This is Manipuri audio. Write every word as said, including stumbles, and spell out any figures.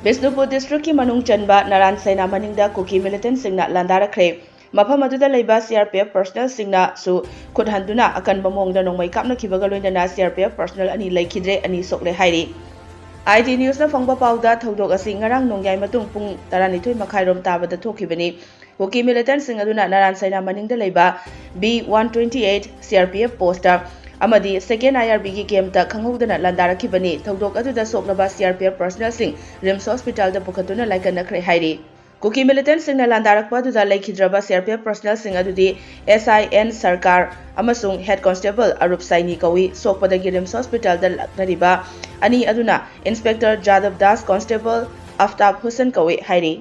ꯕꯤꯁꯅꯨꯄꯨꯔ ꯗꯤꯁꯇ꯭ꯔꯤꯛꯀꯤ ꯃꯅꯨꯡ ꯆꯟꯕ ꯅꯔꯥꯟ ꯁꯩꯅꯥ ꯃꯅꯤꯡꯗ ꯀꯨꯀꯤ ꯃꯤꯂꯤꯇꯦꯟꯁꯤꯡꯅ ꯂꯥꯟꯗꯥꯔꯛꯈ꯭ꯔꯦ꯫ ꯃꯐꯝ ꯑꯗꯨꯗ ꯂꯩꯕ ꯁꯤ ꯑꯥꯔ ꯄꯤ ꯑꯦꯐ ꯄꯔꯁꯅꯦꯜꯁꯤꯡꯅꯁꯨ ꯈꯨꯠ ꯍꯟꯗꯨꯅ ꯑꯀꯟꯕ ꯃꯑꯣꯡꯗ ꯅꯣꯡꯃꯩ ꯀꯥꯞꯅꯈꯤꯕꯒ ꯂꯣꯏꯅꯅ ꯁꯤ ꯑꯥꯔ ꯄꯤ ꯑꯦꯐ ꯄꯔꯁꯅꯦꯜ ꯑꯅꯤ ꯂꯩꯈꯤꯗ꯭ꯔꯦ, ꯑꯅꯤ ꯁꯣꯛꯂꯦ ꯍꯥꯏꯔꯤ꯫ ꯑꯥꯏ ꯇꯤ ꯅ꯭ꯌꯨꯁꯅ ꯐꯪꯕ ꯄꯥꯎꯗ ꯊꯧꯗꯣꯛ ꯑꯁꯤ ꯉꯔꯥꯡ ꯅꯣꯡꯌꯥꯏ ꯃꯇꯨꯡ ꯄꯨꯡ ꯇꯔꯥꯅꯤꯊꯣꯏ ꯃꯈꯥꯏꯔꯣꯝ ꯇꯥꯕꯗ ꯊꯣꯛꯈꯤꯕꯅꯤ꯫ ꯀꯨꯀꯤ ꯃꯤꯂꯤꯇꯦꯟꯁꯤꯡ ꯑꯗꯨꯅ ꯅꯔꯥꯟ ꯁꯩꯅꯥ ꯃꯅꯤꯡꯗ ꯂꯩꯕ ꯕꯤ ꯋꯥꯟ ꯇ꯭ꯋꯦꯟꯇꯤ ꯑꯩꯠ ꯁꯤ ꯑꯥꯔ ꯄꯤ ꯑꯦꯐ ꯄꯣꯁꯇ ꯑꯃꯗꯤ ꯁꯦꯀꯦꯟ ꯑꯥꯏ ꯑꯥꯔ ꯕꯤꯒꯤ ꯀꯦꯝꯞꯇ ꯈꯪꯍꯧꯗꯅ ꯂꯥꯟꯗꯥꯔꯛꯈꯤꯕꯅꯤ꯫ ꯊꯧꯗꯣꯛ ꯑꯗꯨꯗ ꯁꯣꯛꯂꯕ ꯁꯤ ꯑꯥꯔ ꯄꯤ ꯑꯦꯐ ꯄꯔꯁꯅꯦꯜꯁꯤꯡ ꯔꯤꯝꯁ ꯍꯣꯁꯄꯤꯇꯥꯜꯗ ꯄꯨꯈꯠꯇꯨꯅ ꯂꯥꯏꯀꯠꯅꯈ꯭ꯔꯦ ꯍꯥꯏꯔꯤ꯫ ꯀꯨꯀꯤ ꯃꯤꯂꯤꯇꯦꯟꯁꯤꯡꯅ ꯂꯥꯟꯗꯥꯔꯛꯄ ꯑꯗꯨꯗ ꯂꯩꯈꯤꯗ꯭ꯔꯕ ꯁꯤ ꯑꯥꯔ ꯄꯤ ꯑꯦꯐ ꯄꯔꯁꯅꯦꯜꯁꯤꯡ ꯑꯗꯨꯗꯤ ꯑꯦꯁ ꯑꯥꯏ ꯑꯦꯟ ꯁꯔꯀꯥꯔ ꯑꯃꯁꯨꯡ ꯍꯦꯗ ꯀꯣꯟꯁꯇꯦꯕꯜ ꯑꯔꯨꯞ ꯁꯥꯏꯅꯤ ꯀꯧꯏ꯫ ꯁꯣꯛꯄꯗꯒꯤ ꯔꯤꯝꯁ ꯍꯣꯁꯄꯤꯇꯥꯜꯗ ꯂꯥꯛꯅꯔꯤꯕ ꯑꯅꯤ ꯑꯗꯨꯅ ꯏꯟꯁꯄꯦꯛꯇꯔ ꯖꯥꯗꯕ ꯗꯥꯁ, ꯀꯣꯟꯁꯇꯦꯕꯜ ꯑꯐꯇꯥꯕ ꯍꯨꯁꯦꯟ ꯀꯧꯏ ꯍꯥꯏꯔꯤ꯫